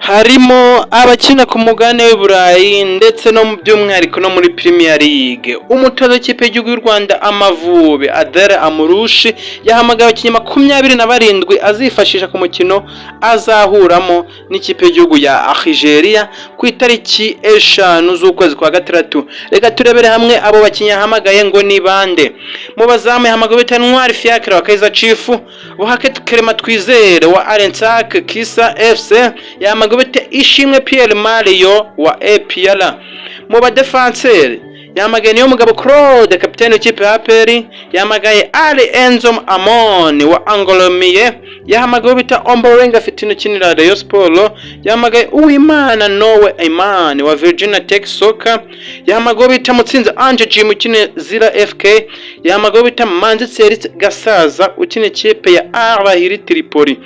Harimo abakina ku mugabane w'i Burayi ndetse no by'umwihariko no muri Premier League. Umutoza w'ikipe y'igihugu y'u Rwanda Amavubi, Adel Amrouche, yahamagaye abakinnyi 27 azifashisha ku mukino azahuramo n'ikipe y'igihugu ya Algeria ku itariki 5 z'ukwezi kwa gatandatu. Reka turebere hamwe abo bakinnyi yahamagaye ngo ni bande. Mu bazamu yahamagaye bita Ntwari Fiacre wa Kaizer Chiefs, Buhake Clement Twizere wa Arensak Kisa FC, yahamagaye bita Ishimwe Pierre Mario wa APR. Mu badefanseri yahamagaye Niyomugabo Claude, kapiteni w'ikipe ya APR, yahamagaye Ali Enzo Amon wa Angolomie, yahamagaye bita Ombolenga Fitina ukinira Rayon Sport, yahamagaye Uwimana Nowe Imani wa Virginia Tech Soccer, yahamagaye bita Mutsinzi Ange Jim ukinira Zira FK, yahamagaye bita Manzi Thierry Gasaza ukina ikipe ya Al Ahly Tripoli,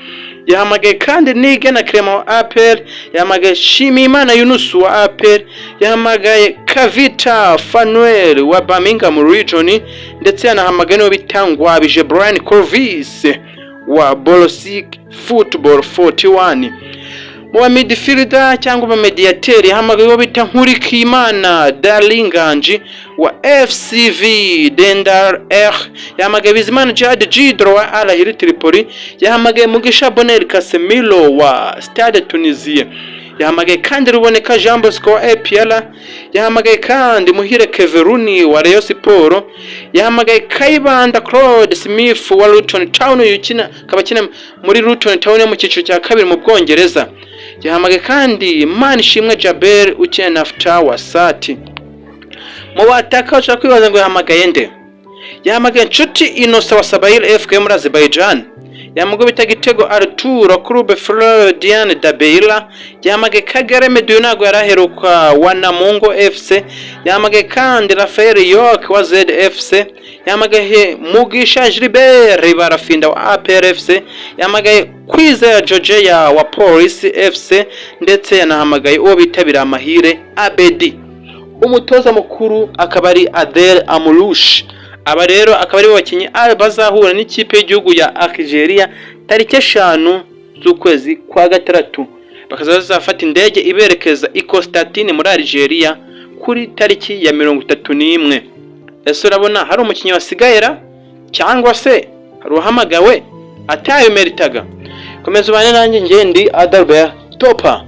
yahamagaye kandi Nigena Clement wa APR, yahamagaye Shimimana Yunusu wa APR, yahamagaye Kavita Fanuel wa Birmingham Region, ndetse yanahamagaye n'uwo bita Ngwabije Brian Corvis wa Borussia Football 41. Mu ba midfielder cyangwa ba mediateri yahamagaye uwo bita Nkurikiyimana Daringanji wa FCV Dendar R, yahamagaye Bizimana Djihad Jidro wa Al Ahly Tripoli, yahamagaye Mugisha Bonheur Casemiro wa Stade Tunisien, yahamagaye kandi Ruboneka Jean Bosco wa APR, yahamagaye kandi Muhire Keveruni wa Rayon Sport, yahamagaye Kayibanda Claude Smith wa Luton Town, ukina akaba akina muri Luton Town yo mu cyiciro cya kabiri mu Bwongereza, yahamagaye kandi Manishimwe Jabel ukina na Fta Sati. Mu bataka ushobora kwibaza ngo yahamagaye nde? Yahamagaye Nshuti Innocent wa Sabail FK muri Azerbaijan, yahamagaye bita Gitego Arturo Clube Florian da Beira, yahamagaye Kagere Medu ntabwo yari aheruka wa Namungo FC, yahamagaye kandi Rafael York wa ZFC, yahamagaye Mugisha Gilbert Barafinda wa APR FC, yahamagaye Kwizera Georgia wa Police FC, ndetse yanahamagaye uwo bita Biramahire Abedi. Umutoza mukuru akaba ari Adel Amrouche. Aba rero akaba ari bo bakinnyi bazahura n'ikipe y'igihugu ya Algeria tariki 5 z'ukwezi kwa gatandatu, bakaza bazafata indege iberekeza i Constantine muri Algeria kuri tariki ya 31. Ese urabona hari umukinnyi wasigayera cyangwa se hari uwahamagawe atabimeritaga? Komeza ubane nanjye, ngendi Adalbert Topa.